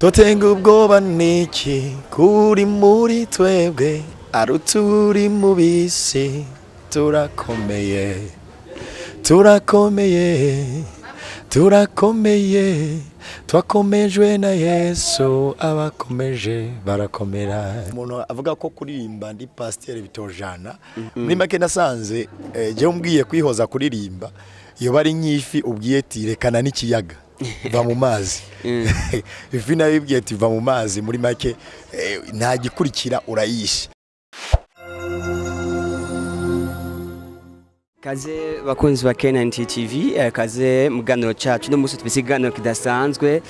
Totenga ubwoba niki kuri muri twebwe aruturi mu bisi. Turakomeye, turakomeye, turakomeye, twakomejwe na Yesu. Abakomeje barakomera. Umuntu avuga ko kuririmba ndi pasiteri bitojana, muri make nasanze jewe umbwiye kwihoza kuririmba iyo bari nk'ifi ubwiye ati rekana n'ikiyaga, va mu mazi. Ifi nayo ibwiye ati va mu mazi, muri make nta gikurikira, urayishe. Kaze bakunzi ba KNT TV, kaze mu ganiro cacu. No musi tufise iganiro kidasanzwe,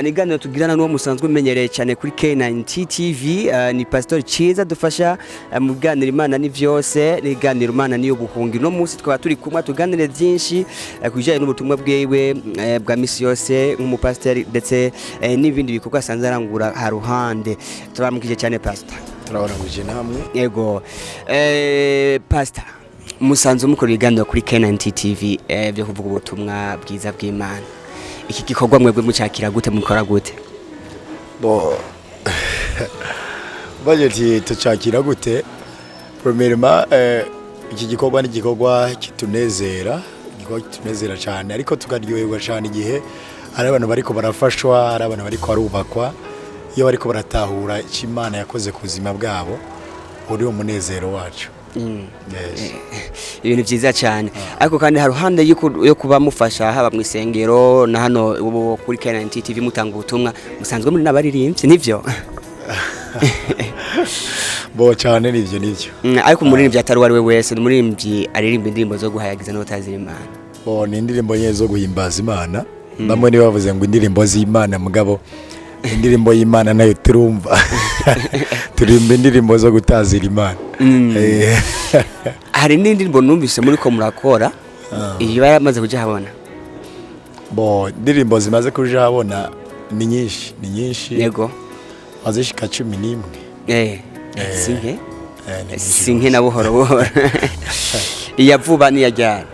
ni iganiro tugirana n'uwo musanzwe umenyereye cyane kuri K9 TV, ni Pastor Ciza dufasha mu ganiro Imana ni vyose, ni iganiro Imana niyo buhungiro. No musi twaba turi kumwe tuganire byinshi kubijanye n'ubutumwa bwiwe bwa misi yose nk'umupasiteri, ndetse n'ibindi bikorwa asanzwe arangura haruhande. Turamukije cyane, Pastor. Turabaranguje namwe. Yego, Pastor, musanzwe mukora ibiganiro kuri KNT TV byo kuvuga ubutumwa bwiza bw'Imana. Iki gikorwa mwebwe mucakira gute, mukora gute? Bo budget tucakira gute? Premièrement, iki gikorwa ni igikorwa kitunezera, igikorwa kitunezera cyane, ariko tukaryoherwa cyane igihe hari abantu bariko barafashwa, hari abantu bariko barubakwa, iyo bariko baratahura icyo Imana yakoze ku buzima bwabo. Uri umunezero wacu. Yes. Ibintu byiza cyane. Ariko kandi haruhande yo kuba mufasha haba mu isengero na hano ubu kuri KNT TV mutanga ubutumwa, musanzwe muri n'abaririmbyi, nivyo? Bo cyane, nivyo, nivyo. Ariko umuririmbyi atari uwo ari we wese, ni umuririmbyi aririmba indirimbo zo guhayagiza no gutazira Imana. Bo ni indirimbo nyine zo guhimbaza Imana. Bamwe nibo bavuze ngo indirimbo z'Imana, mugabo indirimbo y'Imana nayo turumva, turirimba indirimbo zo gutazira Imana. Hari n'indirimbo numvise muri ko murakora, iyo yaramaze kuja habona? Bo indirimbo zimaze kuja habona ni nyinshi, ni nyinshi. Azishika 11. Sinke. Ni nyinshi Sinke rwose. Na buhoro buhoro. Iya vuba niya ryari?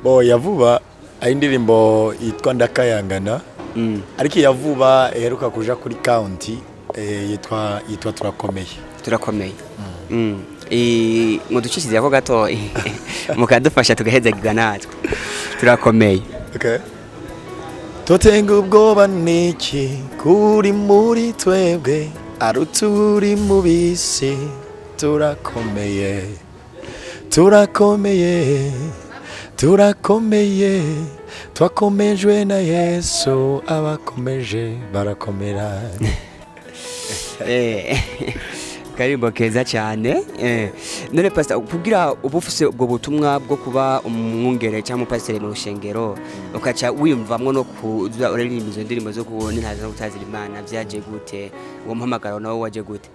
Bo ya vuba ari indirimbo yitwa Ndakayangana, ariko iya vuba iheruka kuja kuri county yitwa Turakomeye. Turakomeye. Muducishirize ko gato mukadufasha tugahezagirwa natwe. Turakomeye. Okay. Totenga ubwoba niki kuri muri twebwe aruturi mu bisi. Turakomeye, turakomeye, turakomeye, twakomejwe na Yesu. Abakomeje barakomera. Karirimbo keza cyane. None Pastor, kugira uba ufise ubwo butumwa bwo kuba umwungere cyangwa umupasiteri mu rushengero, ukaca wiyumvamwo no kuza uririmba izo ndirimbo zo kubona no gutazira Imana, byaje gute? Uwo muhamagaro nawo waje gute?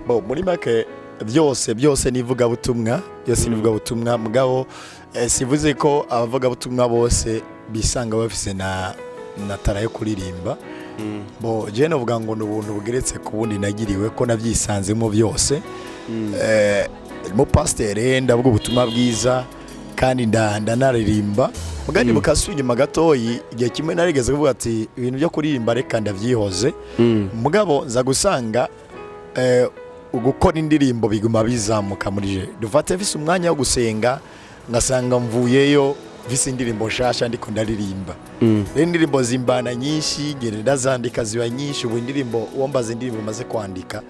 Bo muri make byose byose ni ivugabutumwa, byose ni ivugabutumwa. Mugabo sivuze ko abavugabutumwa bose bisanga bafise na talent yo kuririmba. Bo je novuga ngo ni ubuntu bugeretse ku bundi nagiriwe, ko nabyisanzemo byose. Mu pasiteri ndavuga ubutumwa bwiza kandi ndanaririmba. Mugani bukasuye inyuma gatoyi, igihe kimwe narigeze kuvuga ati ibintu byo kuririmba reka ndavyihoze. Mugabo nza gusanga gukora indirimbo biguma bizamuka muri je. Dufate mfise umwanya wo gusenga, ngasanga mvuyeyo mfise indirimbo nshasha ndiko ndaririmba. Rero indirimbo zimbana nyinshi, ngenda ndazandika ziba nyinshi. Ubu indirimbo, uwambaza indirimbo maze kwandika,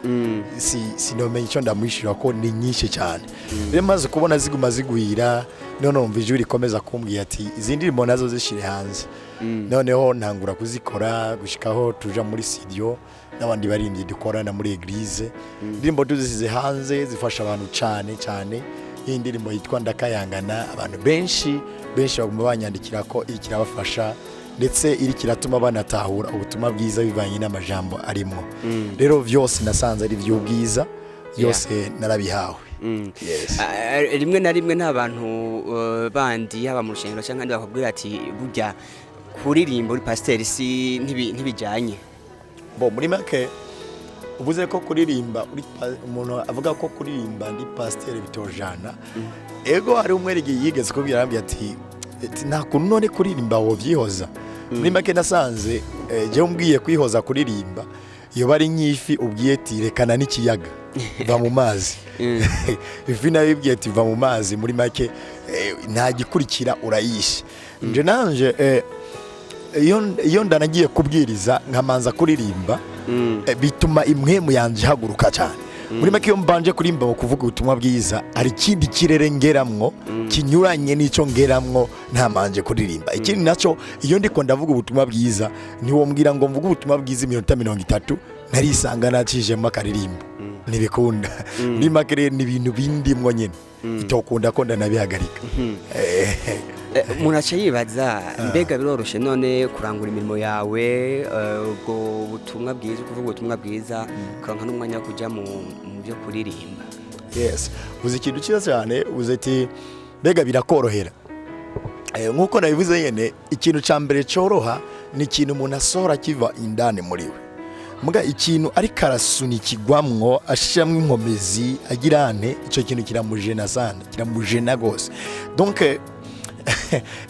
si sinomenya icyo ndamwishyura ko ni nyinshi cyane. Rero maze kubona ziguma zigwira, none numva ijwi rikomeza kumbwira ati izi ndirimbo nazo zishyire hanze. Noneho ntangura kuzikora gushikaho tuja muri studio n'abandi baririmbyi dukorana muri église. Indirimbo tuzisize hanze zifasha abantu cyane cyane. Iyi ndirimbo yitwa Ndakayangana, abantu benshi benshi baguma banyandikira ko iri kirabafasha, ndetse iri kiratuma banatahura ubutumwa bwiza bivanye n'amajambo arimo. Rero vyose nasanze ari iby'ubwiza, byose narabihawe. Yes. Ah, rimwe na rimwe nta bantu bandi haba mu rushengero cyangwa ahandi bakubwira ati burya kuririmba uri pasiteri si ntibijyanye? Bo muri make uvuze ko kuririmba uri umuntu avuga ko kuririmba ndi pasiteri bitojana. Ego, hari umwe igihe yigeze kubwira, arambwira ati nta kuntu none kuririmba wovyihoza. Muri make nasanze Jewe umbwiye kwihoza kuririmba, iyo bari nk'ifi ubwiye ati rekana n'ikiyaga, va mu mazi. Ifi nayo ibwiye ati va mu mazi, muri make nta gikurikira, urayishe. Nje nanje iyo ndanagiye kubwiriza nkamanza kuririmba, bituma impwemu yanje ihaguruka cyane. Muri make, iyo mbanje kuririmba mu kuvuga ubutumwa bwiza, hari ikindi kirere ngeramwo kinyuranye n'icyo ngeramwo ntamanje kuririmba. Ikindi nacyo, iyo ndiko ndavuga ubutumwa bwiza, ntiwombwira ngo mvuge ubutumwa bwiza iminota 30 narisanga nacijemo akaririmbo, ntibikunda. Muri make rero ni ibintu bindimwo nyine, itokunda ko ndanabihagarika. Umuntu aca yibaza, mbega biroroshe none kurangura imirimo yawe, ubwo butumwa bwiza, kuvuga ubutumwa bwiza, ukaronka n'umwanya wo kuja mu byo kuririmba? Yes, uzi ikintu cyiza cyane, uzi ati mbega birakorohera? Nk'uko nabivuze nyene, ikintu ca mbere coroha ni ikintu umuntu asohora kiva indani muri we. Muga ikintu ariko arasunikigwamwo, ashiramwo inkomezi, agira ane, ico kintu kiramujena sana, kiramujena gose. Donc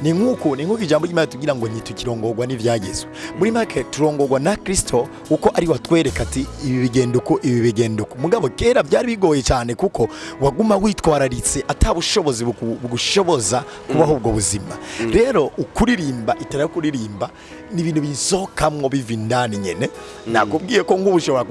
ni nk'uko ijambo ry'Imana tubwira ngo ntitukirongorwa n'ivyagezwe. Muri make turongorwa na Kristo, uko ari watwereka ati ibi bigenda uko, ibi bigenda uko. Mugabo kera byari bigoye cyane, kuko waguma witwararitse atabushobozi bugushoboza kubaho ubwo buzima. Rero ukuririmba, itara yo kuririmba ni ibintu bisohokamwo biva indani nyene. Nakubwiye ko nk'ubu ushobora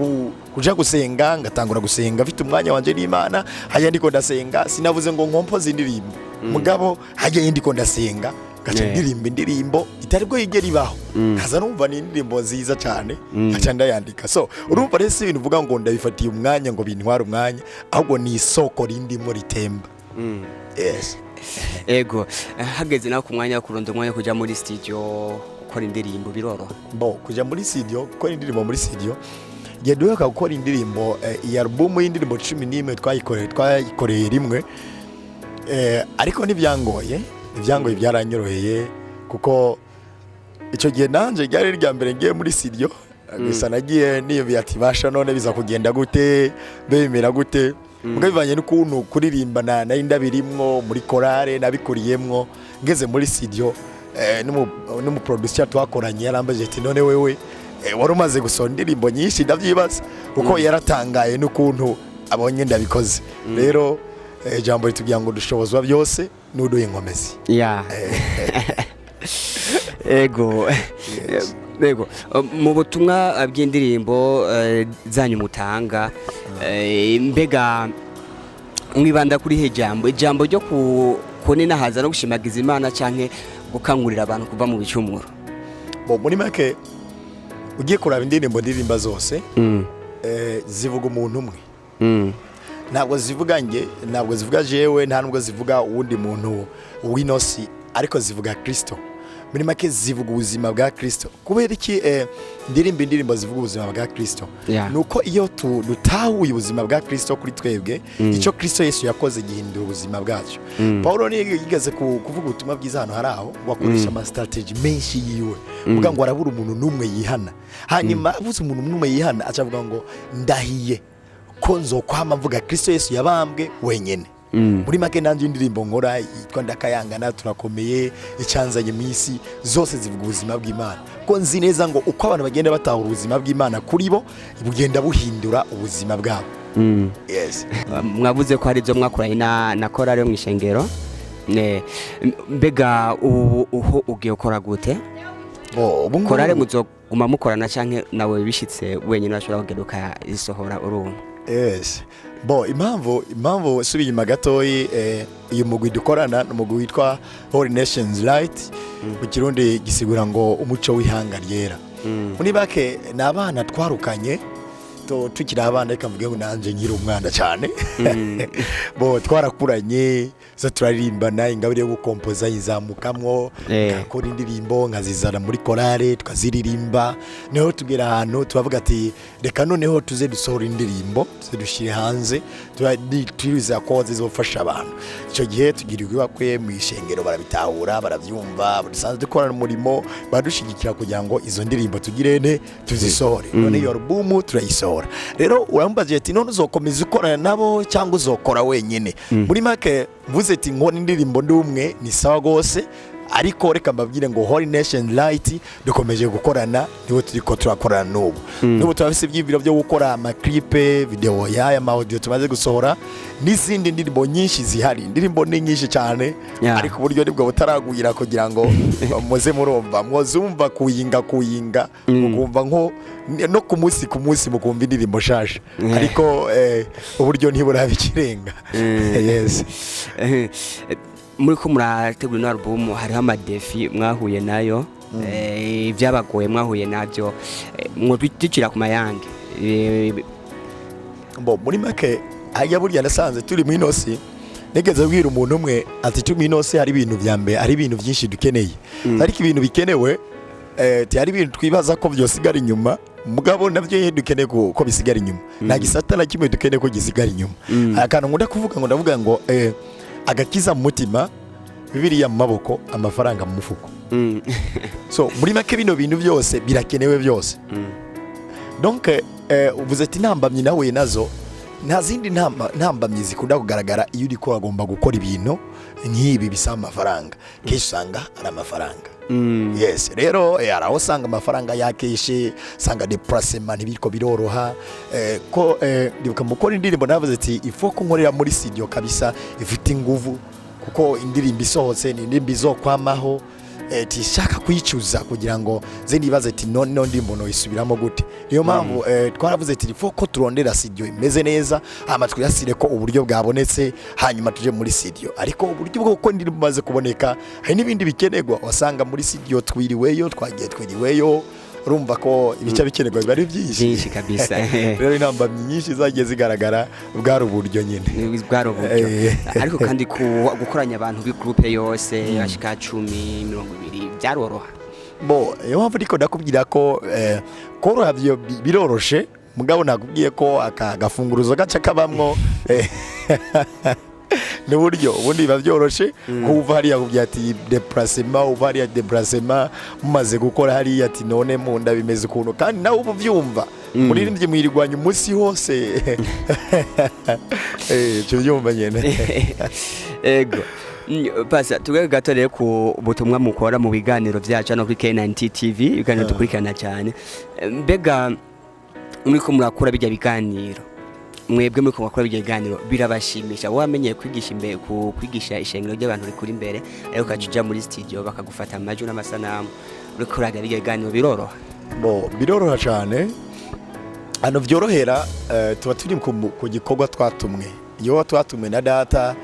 kuja gusenga, ngatangura gusenga mfite umwanya wanje n'Imana. Hajya ndiko ndasenga, sinavuze ngo nkompoze indirimbo, mugabo hajya ndiko ndasenga gaca ndirimba indirimbo itari bwo yigera ibaho, nkaza numva ni indirimbo nziza cyane, nkaca ndayandika. So urumva rero si ibintu uvuga ngo ndabifatiye umwanya ngo bintware umwanya, ahubwo ni isoko rindimo ritemba. Yes. Ego, hageze nawe ku mwanya wo kurondera umwanya wo kuja muri studio gukora indirimbo, biroroha? Bo kuja muri studio gukora indirimbo, muri studio igihe duheruka gukora indirimbo, iyi album y'indirimbo 11 twayikoreye rimwe, ariko ntibyangoye, byaranyoroheye, kuko icyo gihe nanje ryari irya mbere ngiye muri studio. Gusa nagiye niyumviye ati basha, none biza kugenda gute, mbe bimera gute? Mbwa bivanye n'ukuntu kuririmba na nari ndabirimwo muri korale nabikuriyemwo, ngeze muri studio, n'umuproducer twakoranye yarambajije ati none wewe wari umaze gusohora indirimbo nyinshi? Ndavyibaza kuko yaratangaye n'ukuntu abonye ndabikoze. Rero ijambo ritubwira ngo dushobozwa byose n'uduha inkomezi. Ya, ego. Yes. Ego, mu butumwa bw'indirimbo zanyu mutanga, mbega mwibanda kuri he jambo, ijambo ryo ku kuninahaza no gushimagiza Imana canke gukangurira abantu kuva mu bicumuro? Bo muri make, ugiye kuraba indirimbo ndirimba zose, zivuga umuntu umwe. Ntabwo zivuga nge, ntabwo zivuga jewe, nta nubwo zivuga uwundi muntu w'inosi, ariko zivuga Kristo. Muri make zivuga ubuzima bwa Kristo. Kubera iki ndirimba indirimbo zivuga ubuzima bwa Kristo? Nuko iyo dutahuye ubuzima bwa Kristo kuri twebwe, icyo Kristo Yesu yakoze gihindura ubuzima bwacu. Paulo niyo yigeze kuvuga ubutumwa bwiza ahantu hari aho, ngo akoresha ama strategy menshi yiwe, uvuga ngo arabura umuntu n'umwe yihana. Hanyuma abuze umuntu n'umwe yihana, aca avuga ngo ndahiye ko nzokwama mvuga Kristo Yesu yabambwe wenyene. Muri make nanjye indirimbo nkora yitwa Ndakayangana, Turakomeye, Icyanzanye mu isi, zose zivuga ubuzima bw'Imana, ko nzi neza ngo uko abantu bagenda batahura ubuzima bw'Imana kuri bo, bugenda buhindura ubuzima bwabo. Yes. Mwavuze ko hari ibyo mwakoranye na korali yo mu ishengero. Mbega ubu uho ugiye gukora gute? Bo ubu ngubu Korali muzoguma mukorana canke nawe bishitse wenyine urashobora kugenda ukayisohora urumva? Yes. Bo impamvu subiye inyuma gatoyi, uyu mugwi dukorana ni umugwi witwa Holy Nations Light, mu Kirundi gisigura ngo umuco w'ihanga ryera. Muri bake ni abana twarukanye tukiri abana, reka mvuge ngo nanjye nkiri umwana cyane. Bo twarakuranye, zo turaririmbana, ingabire yo gukompoza yizamukamwo, ngakora indirimbo nkazizana muri korale tukaziririmba. Niho tugera ahantu turavuga ati reka noneho tuze dusohora indirimbo, tuze dushyire hanze, turizera ko zizofasha abantu. Icyo gihe tugira ibakwe mu ishengero, barabitahura, barabyumva, dusanzwe dukorana umurimo, baradushyigikira kugira ngo izo ndirimbo tugire ne tuzisohore. None iyo alubumu turayisohora. Rero urambaza ati none uzokomeza ukorana nabo cyangwa uzokora wenyine? Muri make mvuze ati nkora indirimbo ndi umwe ni sawa rwose. Ariko reka mbabwire ngo Holy Nation Light dukomeje gukorana, niwe turiko turakorana n'ubu. N'ubu turafise ivyiyumviro byo gukora ama clip video y'aya ma audio tumaze gusohora n'izindi ndirimbo nyinshi zihari. Indirimbo ni nyinshi cyane, ariko uburyo nibwo butaragwira kugira ngo muze murumva, mwozumva kuyinga kuyinga, mukumva nko no ku munsi ku munsi mukumva indirimbo shasha, ariko uburyo ntiburaba ikirenga. Yes. Muri ko murategura ino album, hariho ama défis mwahuye nayo, ibyabagoye mwahuye nabyo, mwobidukira ku mayange. Bo, muri make hajya burya nasanze turi mu inosi. Nigeze kubwira umuntu umwe ati turi mu inosi, hari ibintu vya mbere, hari ibintu byinshi dukeneye, ariko ibintu bikenewe hari ibintu twibaza ko byosigara inyuma, mugabo navyo nyene dukeneye ko bisigara inyuma. Nta gisata na kimwe dukeneye ko gisigara inyuma. Hari akantu nkunda kuvuga ngo, ndavuga ngo agakiza mu mutima, Bibiliya mu maboko, amafaranga mu mufuko. So muri make bino bintu byose birakenewe byose. Donc uvuze ati ntambamyi nahuye nazo, nta zindi ntambamyi zikunda kugaragara iyo uriko uragomba gukora ibintu nk'ibi bisaba amafaranga. Kenshi usanga ari amafaranga. Yes, rero hari aho usanga amafaranga yakeshe, usanga déplacement ntibiriko biroroha. Ko ndibuka mu gukora indirimbo navuze ati ifo ko nkorera muri studio kabisa ifite inguvu, kuko indirimbo isohotse ni indirimbo izokwamaho, tishaka kwicuza kugira ngo ze nibaze ati none no ndirimbo noyisubiramo gute? Niyo mpamvu twaravuze ati ifo ko turondera studio imeze neza, hama twirasire ko uburyo bwabonetse, hanyuma tuje muri studio. Ariko uburyo bwo gukora indirimbo bumaze kuboneka, hari n'ibindi bikenerwa. Wasanga muri studio twiriweyo, twagiye twiriweyo, urumva ko ibice bikenerwa biba ari byinshi. Byinshi kabisa. Rero intambamyi nyinshi zagiye zigaragara bwari uburyo nyine. Bwari uburyo. Ariko kandi gukoranya abantu b'i groupe yose bashika 10, 20 byaroroha? Bo, iyo mpamvu ariko ndakubwira ko koroha byo biroroshe, mugabo nakubwiye ko aka gafunguruzo gaca kabamwo n'uburyo. Ubundi biba byoroshe ko uva hariya kubwira ati déplacement, uva hariya déplacement, mumaze gukora hariya ati none mu nda bimeze ukuntu, kandi nawe uba ubyumva muririmbye mwirwanya umunsi wose, icyo byumva nyene. Ego. Pasa tugaye gato rero ku butumwa mukora mu biganiro byacu hano kuri K90 TV, ibiganiro dukurikirana cyane. Mbega muri ko murakora bijya biganiro, mwebwe muri ko murakora bijya biganiro birabashimisha? Wamenyeye kwigisha imbere, ku kwigisha ishengero ry'abantu rikuri imbere, ariko ukaca uja muri studio bakagufata amajwi n'amasanamu, uriko uraga bijya biganiro biroroha? Bo, biroroha cyane. Hano byorohera, tuba turi ku gikorwa twatumwe. Iyo twatumwe na Data,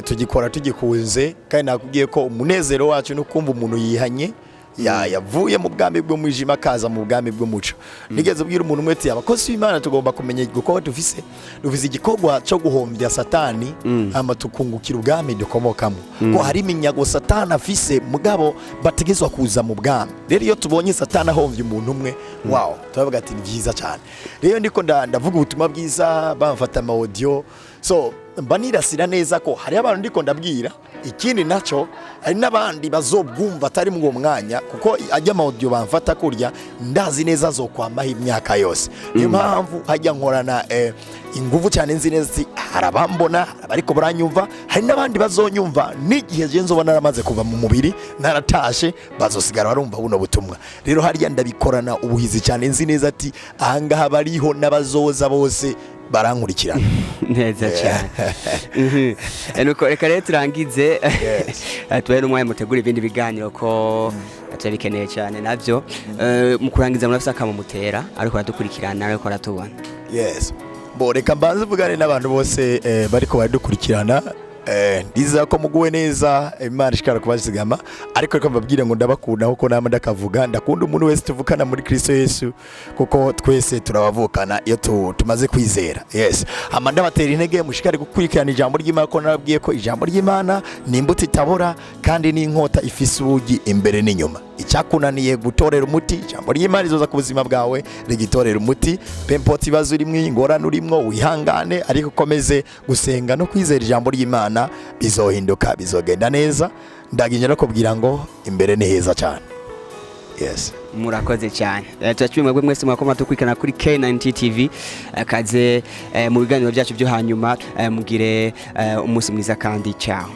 tugikora tugikunze, kandi nakubwiye ko umunezero wacu ni ukumva umuntu yihanye, yavuye mu bwami bw'umwijima akaza mu bwami bw'umuco. Nigeze ubwira umuntu umwe ati abakozi b'Imana tugomba kumenya igikorwa dufise. Dufise igikorwa cyo guhombya Satani, hama tukungukira ubwami dukomokamo, ko hari iminyago Satani afise, mugabo bategezwa kuza mu bwami. Rero iyo tubonye Satani ahombye umuntu umwe, wow, turavuga ati ni byiza cyane. Rero ndiko ndavuga ubutumwa bwiza, bamfata ama audio, so mba nirasira neza ko hari abantu ndiko ndabwira. Ikindi naco, hari n'abandi bazobwumva atari mu uwo mwanya, kuko ajya ama audio bamfata kurya ndazi neza azokwamaho imyaka yose. Niyo mpamvu hajya nkorana inguvu cyane, nzi neza ati hari abambona, hari abariko baranyumva, hari n'abandi bazonyumva n'igihe je nzoba naramaze kuva mu mubiri naratashe, bazosigara barumva buno butumwa. Rero harya ndabikorana ubuhizi cyane, nzi neza ati ahangaha bariho n'abazoza bose barankurikirana. Neza cyane. Nuko reka rero turangize. Tubahe n'umwanya mutegura ibindi biganiro ko turabikeneye cyane nabyo. Mu kurangiza, murafise akamo mutera ariko aradukurikirana, ariko aratubona? Yes, bo, reka mbanze mvugane n'abantu bose bariko baradukurikirana. Ndizera ko muguwe neza, Imana ishikara kubazigama. Ariko reka mbabwire ngo ndabakunda, kuko nama ndakavuga, ndakunda umuntu wese tuvukana muri Kristo Yesu, kuko twese turabavukana iyo tumaze kwizera. Yes, hama ndabatera intege mushikare gukurikirana ijambo ry'Imana, ko narabwiye ko ijambo ry'Imana ni imbuto itabora kandi ni inkota ifise ubugi imbere n'inyuma. Icyakunaniye gutorera umuti, ijambo ry'Imana rizoza ku buzima bwawe rigitorera umuti. Peu importe ibibazo urimwo, ingorane urimwo, wihangane, ariko ukomeze gusenga no kwizera ijambo ry'Imana, bizohinduka, bizogenda neza. Ndagiye no kubwira ngo imbere ni heza cyane. Yes. Murakoze cyane. Turashimye mwebwe mwese mwakoma dukurikirana kuri K90 TV. Kaze mu biganiro byacu byo hanyuma. Mugire umunsi mwiza kandi ciao.